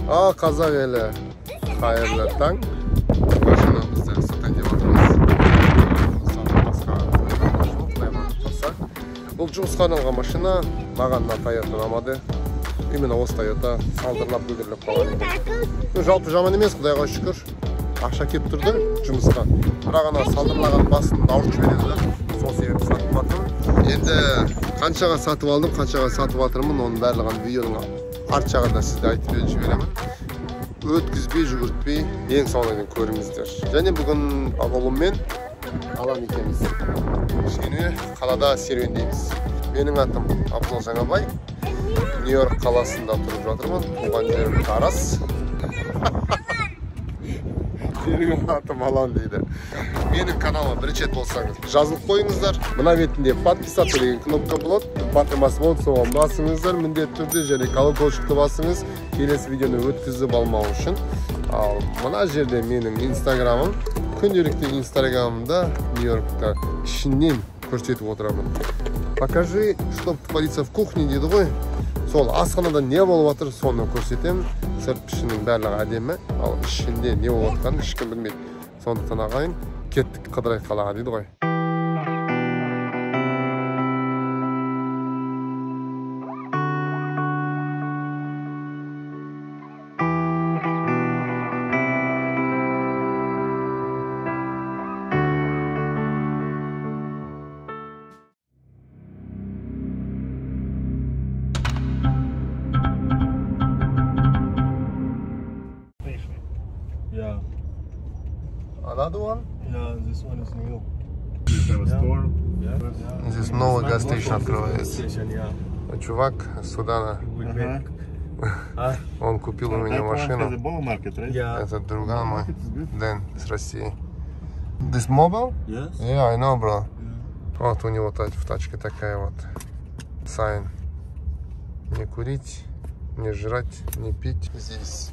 А, қазақ елі, қайырлы таң. Машинамызды сатайын деп жатырмыз. Басқа жоқ. Бұл жұмысқа арналған машина. Маған мына Toyota ұнамады. Именно осы Toyota салдырлап бүлдірлеп қалған екен. Жалпы жаман емес, құдайға шүкір. Ақша келіп тұрды жұмысқа. Бірақ ана салдырлаған басын ауыртып жібереді да. Сол себепті сатып жатырмын. Енді қаншаға сатып алдым, қаншаға сатып жатырмын, оның барлығын видеоның арт жағында сізді айтып жіберемін. Өткізбей, жүгіртпей, ең соңына дейін көріңіздер. Және бүгін ұлыммен Алан екеуміз кішкене қалада серуендейміз. Менің атым Абзал Жаңабай. Нью-Йорк қаласында тұрып жатырмын. Туған жерім Тараз. Менің атым Алан дейді. Менің каналыма бірінші рет болсаңыз, жазылып қойыңыздар. Мына бетінде подписаться деген кнопка болады, батырмасы болады, соған басыңыздар міндетті түрде және колокольчикті басыңыз, келесі видеоны өткізіп алмау үшін. Ал мына жерде менің инстаграмым, күнделікті инстаграмымда Нью-Йоркта ішінен көрсетіп отырамын. Покажи, что творится в кухне дейді ғой. Сол асханада не болып жатыр, соны көрсетемін. Сырт пішіннің барлығы әдемі, ал ішінде не болып жатқанын ешкім білмейді. Сондықтан ағайын, кеттік қыдырайық қалаға дейді ғой. Another one? Yeah, this one is new. Yeah. Здесь новый gas station открывается. Чувак с Судана. Он купил у меня машину. Это друган мой, Дэн, с России. This mobile? Yes. Yeah, I know, bro. Вот у него в тачке такая вот sign. Не курить, не жрать, не пить. Здесь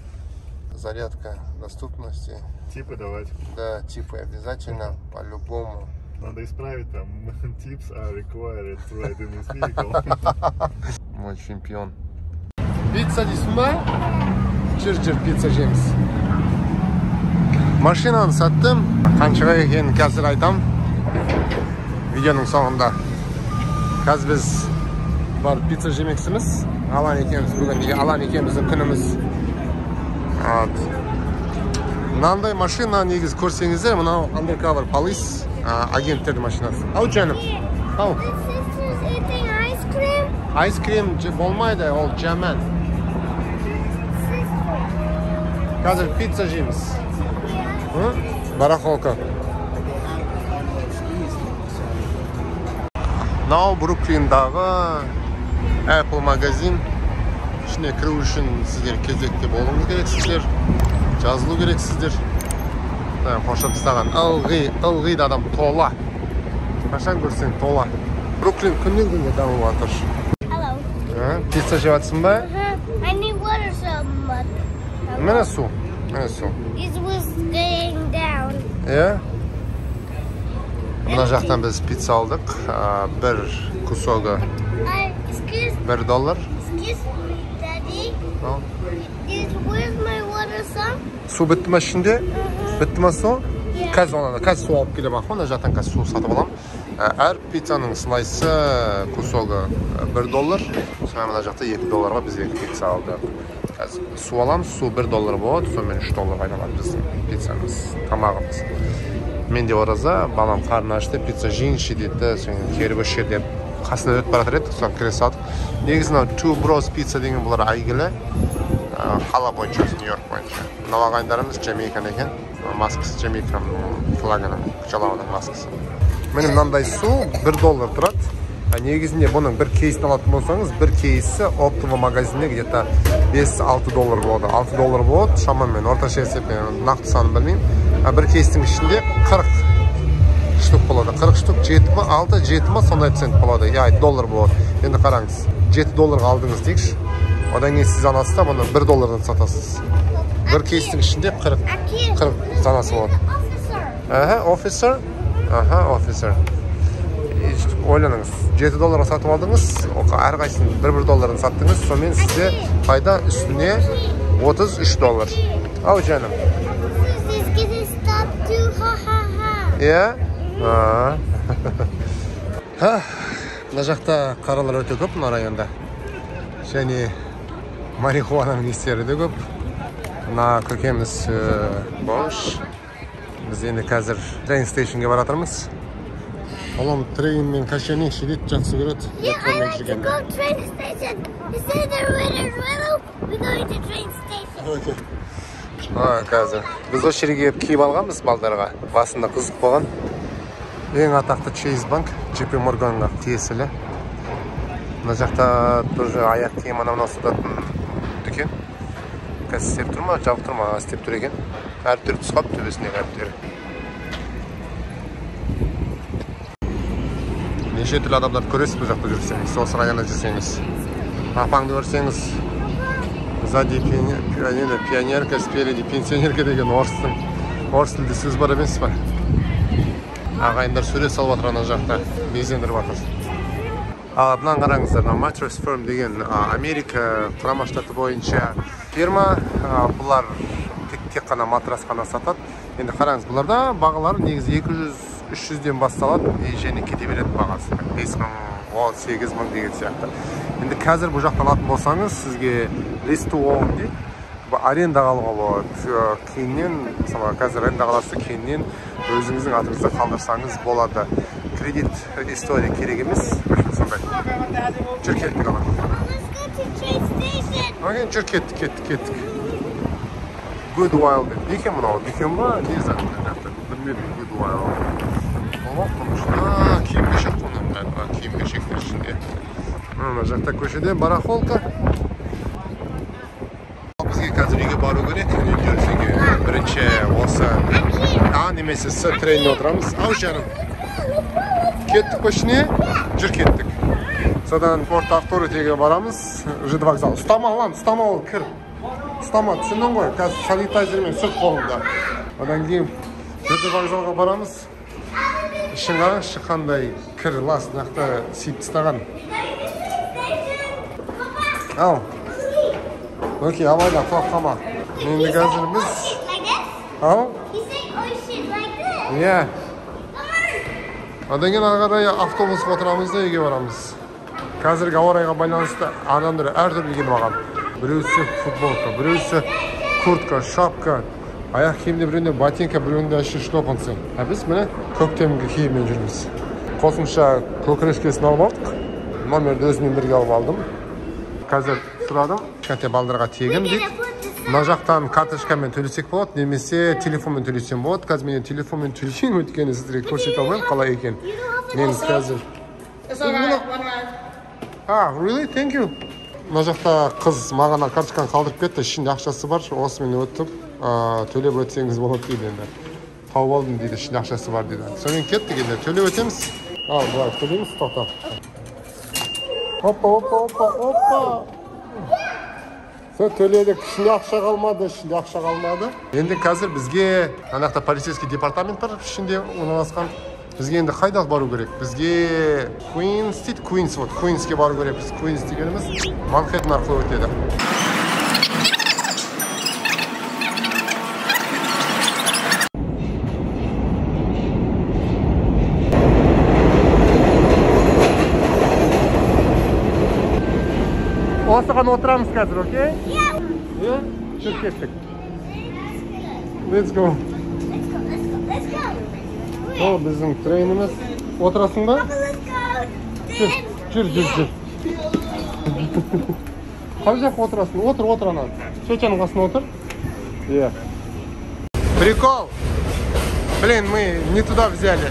зарядка доступности. Типы давать. Да, типы обязательно, по-любому. Надо исправить там. Tips are required to ride in this vehicle. Мой чемпион. Пицца дейсің ба? Жүр, пицца жейміз. Машинаны саттым. Қаншаға екенін қазір айтам. Видеоның соңында. Қазір біз барып пицца жемексіміз. Алан екеуміз бүгін, Алан екеуміздің күніміз. Вот. Мынандай машина негізі көрсеңіздер, мынау undercover police агенттердің машинасы. Ау жаным. Ау. Ice cream болмайды, ол жаман. Қазір пицца жейміз. Барахолка. Мынау Бруклиндағы Apple магазин. Ішіне кіру үшін сіздер кезекте болуыңыз керексіздер, жазылу керексіздер. Қоршап тастаған ылғи да адам тола. Қашан көрсең тола. Бруклин күннен күнге дамып жатыр. Пицца жеп жатсың ба? Міне су, міне су. Иә. Мына жақтан біз пицца алдық. Бір кусогы $1. Су бітті ма ішінде? Бітті ма су? Қазір қазір су алып келемін, ана жақтан қазір су сатып аламын. Әр пиццаның слайсы кусогы $1. Сонымен мына жақта $2-ға біз екі пицца алдық. Қазір су аламыз, су $1 болады, сонымен $3-ға айналады біздің пиццамыз, тамағымыз. Мен де ораза, балам қарны ашты, пицца жейінші деді, содан келіп осы жерде қасынан өтіп бара жатыр едік, содан кіре салдық. Негізі мынау Two Bros Pizza деген бұлар әйгілі қала бойынша, Нью-Йорк бойынша. Мынау ағайындарымыз Jamaican екен, маскасы Jamaican флагының, жалауының маскасы. Міне мынандай су $1 тұрады. Негізінде бұның бір кейсін алатын болсаңыз, бір кейсі оптовый магазинде где-то $5-6 болады. $6 болады, шамамен орташа есеппен, нақты санын білмеймін. Бір кейстің ішінде 40 штук болады. 40 штук 7 ма, 6, 7 ма сондай цент болады. Я, доллар болады. Енді қараңыз, $7 алдыңыз дейікші. Одан кейін сіз аласыз да бұны $1-дан сатасыз. Бір кейстің ішінде 40 данасы болады. Аха, officer. Аха, officer. Ойланыңыз, $7 сатып алдыңыз, әрқайсысын $1-1 доллардан саттыңыз, сонымен сізде пайда үстіне 33 доллар. Ау, жаным. Иә? Мына жақта қаралар өте көп мына районда. Және марихуананың иістері де көп. Мына көкеміз бомж. Біз енді қазір train station ге баратырмыз. Балам train мен качанекші дейді, жақсы көреді. Yeah, I like to go train station. You say the riddle, we're going to train station. Okay. Қазір біз осы жерге келіп киіп алғанбыз балдарға. Басында қызық болған. Ең атақты Chase Bank, JP Morganға тиесілі. Мына жақта тоже аяқ киім анау-мынау сататын дүкен. Қазір істеп тұр ма, жабық тұр ма, істеп тұр екен. Әріптері түсіп қалып, төбесіндегі әріптері. Неше түрлі адамдарды көресіз бұл жақта жүрсеңіз, осы районда жүрсеңіз. Апаңды көрсеңіз, сзади пионерка, спереди пенсионерка деген орыс тілді сөз бар емес па? Ағайындар сурет салып жатыр ана жақта, безендіріп жатыр. Ал мынаны қараңыздар, мына Mattress Firm деген Америка Құрама Штаты бойынша фирма. Бұлар тек қана матрас қана сатады. Енді қараңыз, бұларда бағалары негізі 200-300-ден басталады және кете береді бағасы. 5000, 18000 деген сияқты. Енді қазір бұл жақтан алатын болсаңыз, сізге lease to own дейді. Арендаға алуға болады. Кейіннен, мысалы, қазір арендаға аласыз, кейіннен өзіңіздің атыңызда қалдырсаңыз болады. Кредит история керек емес. Сондай. Жүр, кеттік ала. Окей, жүр, кеттік, кеттік, кеттік. Goodwill деп. Не екен мынау? Дүкен ба? Не зат? Білмедім, Goodwill. Киім-кешек қой мынаның бәрі. Киім-кешектің ішінде. Мына жақта көшеде барахолка. Бізге қазір үйге бару керек. Нью-Джерсиге. Бірінші осы А немесе С треніне отырамыз. Ау, жаным. Кеттік көшіне. Жүр, кеттік. Содан Порт Авторитиге барамыз. ЖД вокзал. Ұстама лан, ұстама ол, кір. Ұстама, түсіндің ғой? Қазір санитайзермен сүрт қолыңды. Одан кейін ЖД вокзалға барамыз. Ішін қараңызшы, қандай кір, лас, нақты сиіп тастаған. Ау. Окей, абайла, құлап қалма. Енді қазір біз Ау? Иә. Одан кейін ары қарай автобусқа отырамыз да үйге барамыз. Қазіргі ауа райға байланысты адамдар әртүрлі киініп алған. Біреусі футболка, біреусі куртка, шапка, аяқ киімде біреуінде ботинка, біреуінде вообще шлепанцы. А біз міне көктемгі киіммен жүрміз. Қосымша көкірешкесін алып алдық. Номерді өзіммен бірге алып алдым. Қазір сұрадым, кәте балдарға тегін дейді. Мына жақтан карточкамен төлесек болады, немесе телефонмен төлесем болады. Қазір мен телефонмен төлейін, өйткені сіздерге көрсете алмаймын қалай екен. Мен қазір really? Thank you. Мына жақта қыз маған карточканы қалдырып кетті, ішінде ақшасы бар, осымен өтіп, төлеп өтсеңіз болады дейді енді. Тауып алдым дейді, ішінде ақшасы бар дейді. Сонымен кеттік енді, төлеп өтеміз. Ал, былай төлейміз, тоқтап. Опа, опа, опа, опа. Все, төледік, ішінде ақша қалмады, ішінде ақша қалмады. Енді қазір бізге ана жақта полицейский департамент бар, ішінде орналасқан. Бізге енді қайда бару керек? Бізге Куинс дейді, Куинс, вот, Куинске бару керек. Біз Куинс дегеніміз Манхэттен арқылы өтеді. Осыған отырамыз қазір, окей? Иә? Жүр, кеттік. Let's go. Let's go, let's go, let's go. О, біздің трейніміз. Отырасың ба? Жүр, жүр, жүр, жүр. Қай жаққа отырасың? Отыр, отыр ана. Тетяның қасына отыр. Иә. Прикол. Блин, мы не туда взяли.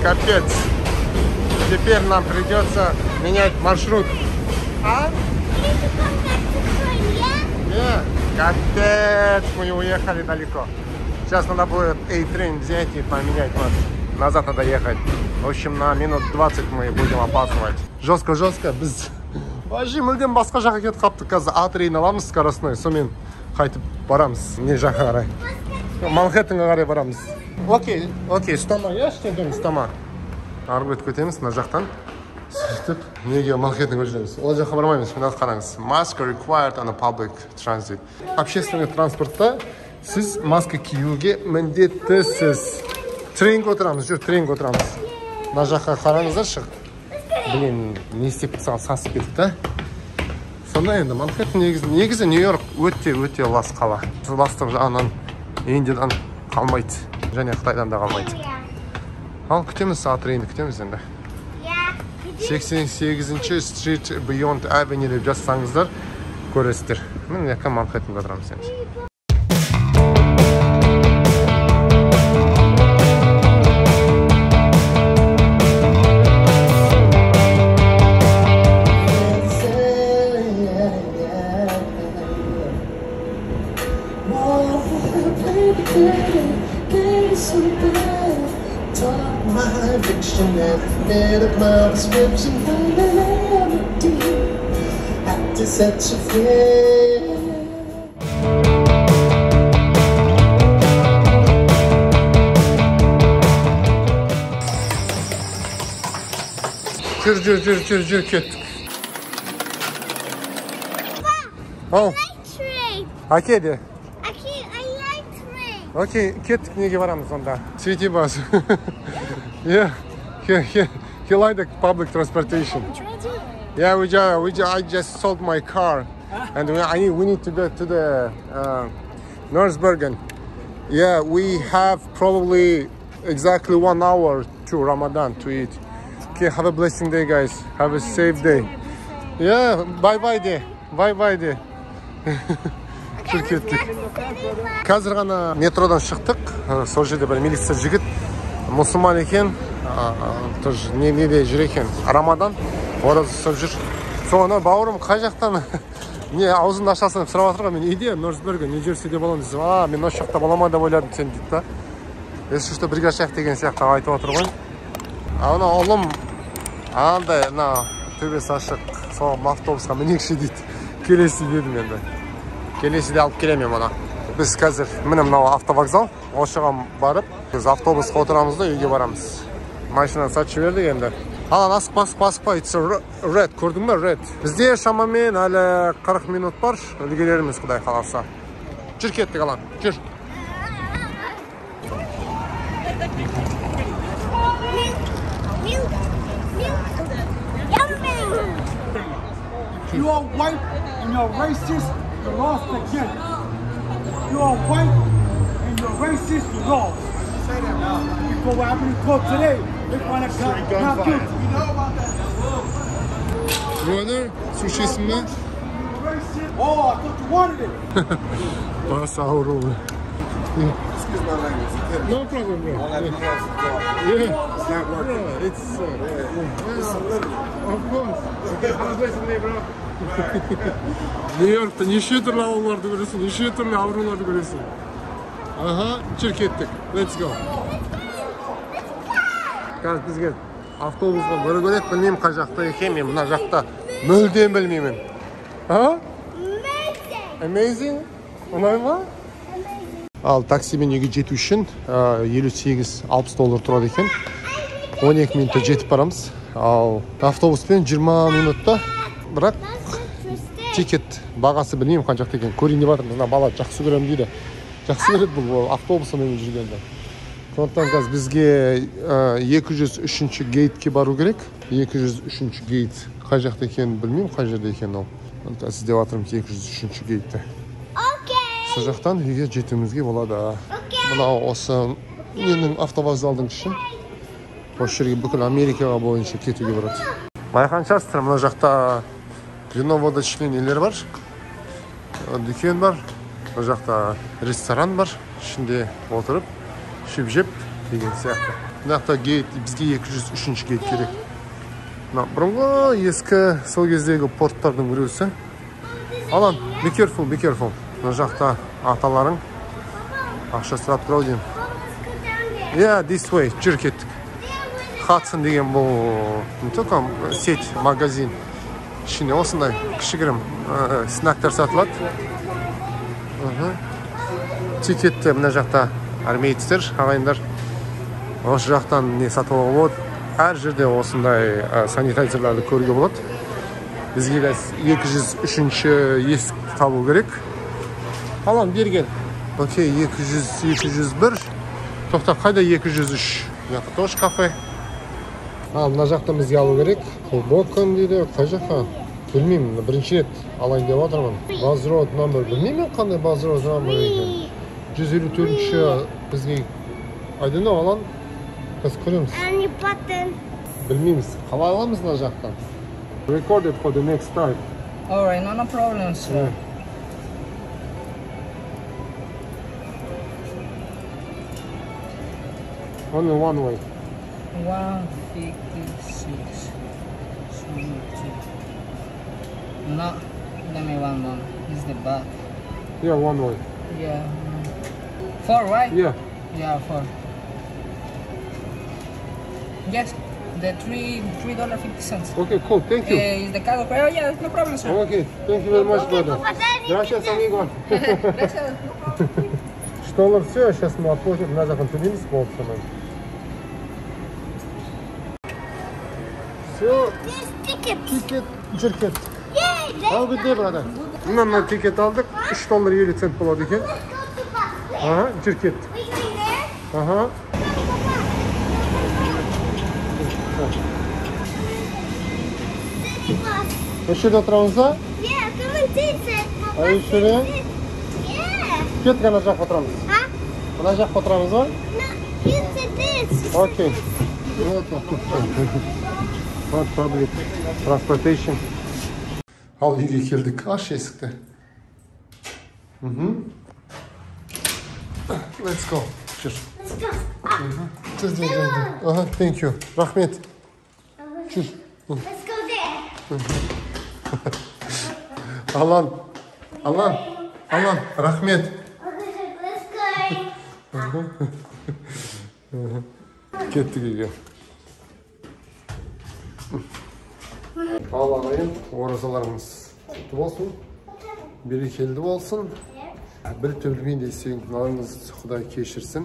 Капец. Теперь нам придется менять маршрут. А? Yeah. Капец, мы уехали далеко. Сейчас надо будет A-трейн взять и поменять нас. Назад надо ехать. В общем, на минут 20 мы будем опаздывать. Жестко-жестко. Біз вообще мүлдем басқа жаққа кетіп қалыптық. Қазір A-трейн аламыз скоростной. Сонымен қайтып барамыз. Не жаққа қарай? Манхэттенға қарай барамыз. Окей, окей, ұстама. Иә, ештеңе ұстама. Ары бет көтеміз мына жақтан. Сөйтіп, неге Манхэттенге жүреміз? Ол жаққа бармаймыз, мына қараңыз. Mask required on a public transit. Общественный транспортта сіз маска киюге міндеттісіз. Тренге отырамыз, жүр, тренге отырамыз. Мына жаққа қараңыздаршы. Блин, не істеп тастаған, сасып кеттік та. Сонда енді Манхэттен негізі Нью-Йорк өте-өте лас қала. Ластық жағынан Индиядан қалмайды, және Қытайдан да қалмайды. Ал күтеміз, сағат тренді күтеміз енді. 88-ші Street Beyond Avenue деп жазсаңыздар көресіздер. Міне жаққа Манхэттенге отырамыз енді. Жүр, жүр, жүр, жүр, жүр, кеттік. Ау. Әке де. Окей, кеттік, неге барамыз онда? City bus. Yeah, he like the public transportation. Yeah, I just sold my car, and we need to go to the North Bergen. Yeah, we have probably exactly 1 hour to Ramadan to eat. Okay, have a blessing day, guys. Have a safe day. Yeah, bye bye day. Bye bye day. Жүр, кеттік. Қазір ғана метродан шықтық. Сол жерде бір милиция жігіт, мұсылман екен, тоже неде жүр екен, Рамадан, ораза ұстап жүр. Соны бауырым қай жақтан, не аузыңды ашасың деп сұрап жатыр ғой, мен үйде Норсберген, Нью-Джерсиде боламын десем, а мен осы жақта бола ма деп ойладым сен дейді да. Если что, бірге ашайық деген сияқты айтып отыр ғой. А мына ұлым андай мына төбесі ашық, сол автобусқа мінекші дейді. Келесі дедім енді. Келесіде алып келемін мен оны. Біз қазір міне мынау автовокзал, осы жаққа барып, біз автобусқа отырамыз да үйге барамыз. Машинаны сатып жібердік енді. Алан, асықпа, асықпа, асықпа, it's red, көрдің бе, red. Бізде шамамен әлі 40 минут бар, үлгерерміз Құдай қаласа. Жүр, кеттік, Алан, жүр. You are white and you're racist. You lost again. You are white and you're racist, you lost. Because what happened in court today, they want to not guilty. You know about that. Brother, sushi ismi? Oh, I thought you wanted it. Bas aurу. Excuse my language. No problem, bro. All that BS is gone. Yeah. It's not working. Yeah, it's It's a living. Of course. Okay, have a blessed day, bro. Нью-Йоркта неше түрлі ауруларды көресің, неше түрлі ауруларды көресің. Аха, жүр, кеттік. Let's go. Қазір бізге автобусқа бару керек, білмеймін қай жақта екенін, мен мына жақта мүлдем білмеймін. А? Amazing. Ұнай ма? Ал таксимен үйге жету үшін 58-60 доллар тұрады екен. 12 минутта жетіп барамыз. Ал автобуспен 20 минутта, бірақ тикет бағасы білмеймін қаншақты екенін. Көрейін деп жатырмыз. Мына бала жақсы көремін дейді. Жақсы көреді бұл автобусымен жүргенді. Сондықтан қазір бізге 203-ші гейтке бару керек. 203-ші гейт қай жақта екенін білмеймін, қай жерде екенін ол. Сондықтан іздеп жатырмыз 203-ші гейтті. Сол жақтан үйге жетуімізге болады. Мынау осы менің автовокзалдың іші. Осы жерге бүкіл Америкаға бойынша кетуге болады. Байқаған шығарсыздар, мына жақта вино-водочный нелер бар, дүкен бар, мына жақта ресторан бар, ішінде отырып ішіп жеп деген сияқты. Мына жақта гейт, бізге 203-ші гейт керек. Мына бұрынғы ескі сол кездегі порттардың біреусі. Алан, be careful, be careful. Мына жақта аталарың ақша сұрап тұр ау деймін. Yeah, this way, жүр, кеттік. Хадсон деген бұл не только сеть, магазин. Ішінде осындай кішігірім снактар сатылады. Тикетті мына жақта армейцтер, ағайындар. Осы жақтан не сатып алуға болады. Әр жерде осындай санитайзерларды көруге болады. Бізге қазір 203-ші есік табу керек. Алан, бері кел. Окей, 200, 201. Тоқта, қайда 203? Мына жақта тоже кафе. Ал, мына жақтан бізге алу керек. Холбокен дейді, қай жаққа? Білмеймін, бірінші рет алайын деп отырмын. Bus route number, білмеймін қандай bus route number екен. 154-ші бізге, I don't know, Алан. Қазір көреміз. Білмейміз, қалай аламыз мына жақтан? Record it for the next time. All right, no problem, sir. Yeah. Only one way. 156. 2. No, let me one moment. It's the back. Yeah, one way. Yeah. 4, right? Yeah. Yeah, 4. Yes, the $3.50. Okay, cool. Thank you. Is the card okay? Oh, yeah, no problem, sir. Okay, thank you very much, brother. Gracias, amigo. Gracias. $3 все, сейчас мы оплатим, на жақтан төлейміз, болды сонымен. Все. Ticket, жүр кет. Ал, good day, brother. Мына ticket алдық, $3.50 болады екен. Ага, жүр кет. Ага. Осы жерде отырамыз ба? Осы жерде? Кеттік, ана жаққа отырамыз. Мына жаққа отырамыз ба? Окей. Вот public transportation. Ал, үйге келдік. Аш есікті. Let's go. Жүр. Жүр, жүр, жүр. Ага, thank you. Рахмет. Жүр. Let's go there. Алан, Алан, Алан, рахмет. Let's go. Кеттік үйге. Ал, ағайын, оразаларыңыз құтты болсын, берекелі болсын. Біліп те білмей де істеген күнәларыңызды Құдай кешірсін.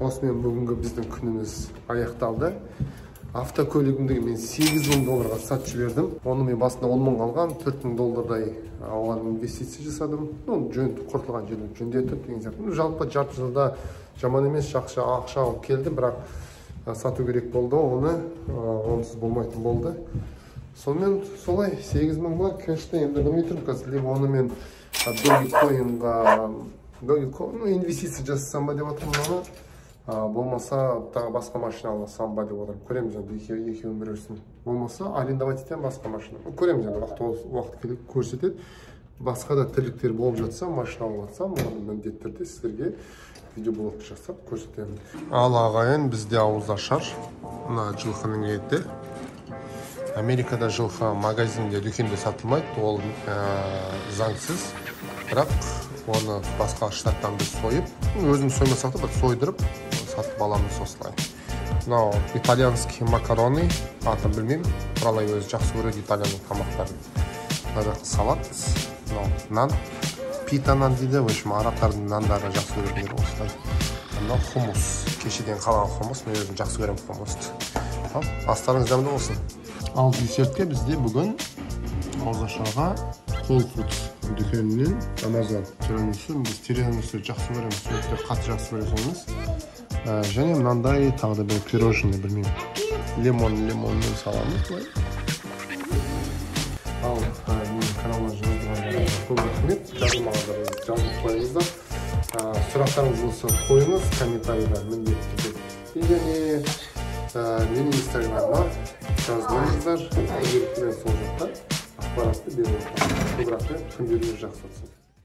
Осымен бүгінгі біздің күніміз аяқталды. Автокөлігімді мен $8000 сатып жібердім. Оны мен басында 10 000 алған, $4000 оған инвестиция жасадым. Ну, жөн құртылған жерін жөндетіп деген сияқты. Ну, жалпы жарты жылда жаман емес, жақсы ақша алып келді, бірақ сату керек болды, оны онсыз болмайтын болды. Сонымен солай 8000 бар кэшті енді білмей тұрмын қазір, либо оны мен Dogecoin'ға, ну, инвестиция жасасам ба деп отырмын оны. Болмаса тағы басқа машина алсам ба деп отырмын. Көреміз енді, екеуінің біреусін. Болмаса арендовать етемін басқа машина. Көреміз енді, уақыт келіп көрсетеді. Басқа да тірліктер болып жатса, машина алып жатсам, оны міндетті түрде сіздерге видеоблог жасап көрсетемін. Ал ағайын, бізде ауызашар. Мына жылқының еті. Америкада жылқы магазинде, дүкенде сатылмайды, ол заңсыз. Бірақ оны басқа штаттан біз сойып, өзіміз соймасақ та бір сойдырып сатып аламыз осылай. Мынау итальянский макароны, атын білмеймін, Құралай өзі жақсы көреді итальяндық тамақтарын. Мына жақта салат, мынау нан, пита нан дейді, в общем, арабтардың нандары жақсы көретіндер осылай. Мынау хумус, кешеден қалған хумус, мен өзім жақсы көремін хумусты. Ал, астарыңыз дәмді болсын. Ал десертке бізде бүгін ауызашарға Whole Foods дүкенінен Amazon тирамису, біз тирамису жақсы көреміз, өте қатты жақсы көреміз. Және мынандай тағы да бір пирожное, білмеймін. Лимонмен саламыз былай. Ал, менің каналыма жазылғандарыңызға көп рахмет. Жазылмағандарыңыз жазылып қойыңыздар. Сұрақтарыңыз болса қойыңыз комментарийда міндетті түрде. Және менің инстаграмыма жазылыңыздар. Күнделікті мен сол жақта ақпаратты беріп отырамын. Көп рахмет, күндеріңіз жақсы өтсін.